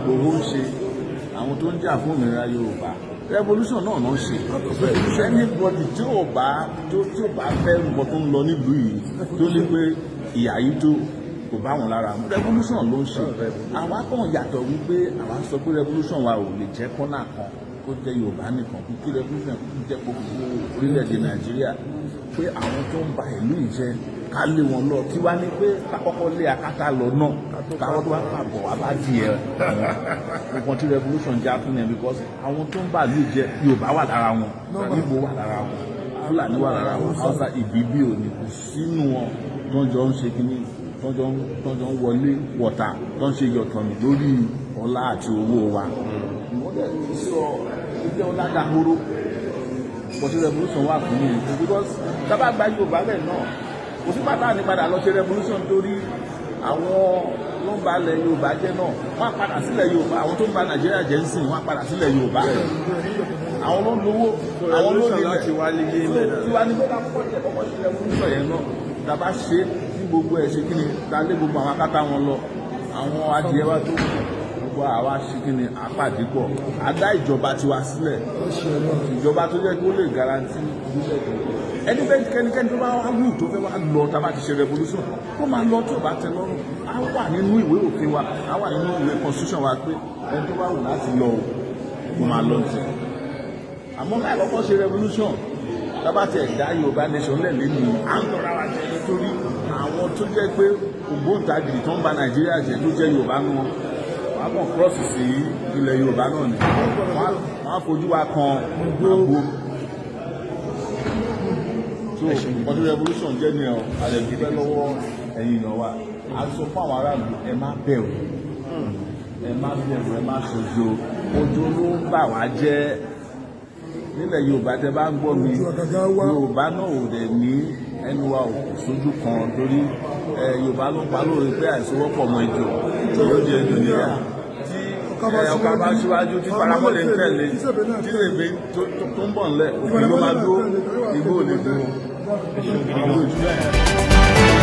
Ìgbòho ń ṣe, àwọn tó ń jà fún òmìnira Yorùbá, revolution náà náà ń ṣe. Anybody tí ò bá fẹ́ nǹkan tó ń lọ nílùú yìí, tó ní pé ìyà yìí tó kò bá wọn lára mu, revolution ló ń ṣe. Àwa kàn yàtọ̀ wípé àwa sọ pé revolution wa ò lè jẹ́ kọ́nà kan kó jẹ́ Yorùbá nìkan, kí revolution jẹ́ gbogbo orílẹ̀-èdè Nàìjíríà, pé àwọn tó ń ba ìlú yìí jẹ́, ká lé wọn lọ. Tí wá ní pé ká kọ́kọ́ lé akátá lọ náà, káwọn tó wá pàbọ̀ wá bá di ẹ̀ nǹkan tí revolution já fún yẹn, because àwọn tó ń bà ìlú jẹ́, Yorùbá wà lára wọn, Ìgbò wà lára wọn, Fúlàní wà lára wọn, Haúsá ìbíbí ò ní kò sínú wọn tó ń jọ ń ṣe kínní, tó ń jọ ń wọlé wọ̀ta, tó ń ṣe yọ̀tọ̀mì lórí ọlá àti owó wa. Ìwọ́n dẹ̀ sọ ilé ọlá dahoro bọ́sí. Revolution wà fún mi because tábà gba Yorùbá bẹ́ẹ̀ náà, kò sí pátá ní padà lọ ṣe revolution, torí àwọn ló ń balẹ̀ Yorùbá jẹ́ náà, wọ́n á padà sílẹ̀ Yorùbá. Àwọn tó ń ba Nàìjíríà jẹ́ ń sìn, wọ́n á padà sílẹ̀ Yorùbá. Àwọn ló ń lówó, àwọn ló nílẹ̀. Láti wálé yé So, tiwa ní pé ká kọ́kọ́ tiẹ̀ kọ́kọ́ ṣe revolution yẹn náà. Tá a bá ṣe ní gbogbo ẹ̀, ṣe kí ni, ta lé gbogbo àwọn akátá wọn lọ, àwọn adìẹ wa tó kù, gbogbo àwa ṣe kí ni, àpàdé pọ̀, a dá ìjọba tiwa sílẹ̀, ìjọba tó jẹ́ kó lè guarantee ìbílẹ̀ tó ẹni bẹ́ẹ̀. Kẹ́nikẹ́ni tó bá wá wù tó fẹ́ wá lọ, tá a bá ti ṣe revolution, kó máa lọ. Tí ò bá tẹ́ lọ́rùn, á wà nínú ìwé òfin wa, á wà nínú ìwé constitution wa pé ẹni tó bá wù láti lọ o, kó máa lọ sí. Àmọ́ láì kọ́kọ́ ṣe revolution, tá a bá tiẹ̀ dá Yorùbá nation lẹ̀ lẹ́nu, à ń tọ́ra wa jẹ, nítorí àwọn tó jẹ́ pé ògbóǹtagìrì tó ń ba Nàìjíríà jẹ́, tó jẹ́ Yorùbá nù wọn, wọ́n á kàn cross sí ilẹ̀ Yorùbá náà ni, wọ́n á fojú wa kan àgbo. So nǹkan tí revolution jẹ́ ni ọ̀ alẹ́ dúpẹ́ lọ́wọ́ ẹ̀yin èèyàn wa. A sọ fún àwọn aráàlú, ẹ má bẹ̀rù, ẹ má bẹ̀rù, ẹ má ṣojo. Ojo ló ń bà wá jẹ́ nílẹ̀ Yorùbá. Tẹ bá ń gbọ́ mi, Yorùbá náà ò dẹ̀ ní ẹnu wa ò kò sójú kan, torí ẹ Yorùbá ló ń pa lóore pé àìsówọ́pọ̀ mọ́ ejò yóò di ejò níyà. Tí ọkà bá síwájú, tí paramọ́lẹ̀ ń tẹ̀lé, tí lèbe tó ń bọ̀ ńlẹ̀, òkè ló máa dúró, igbó ò lè dúró. Àwọn ojú bẹ́ẹ̀.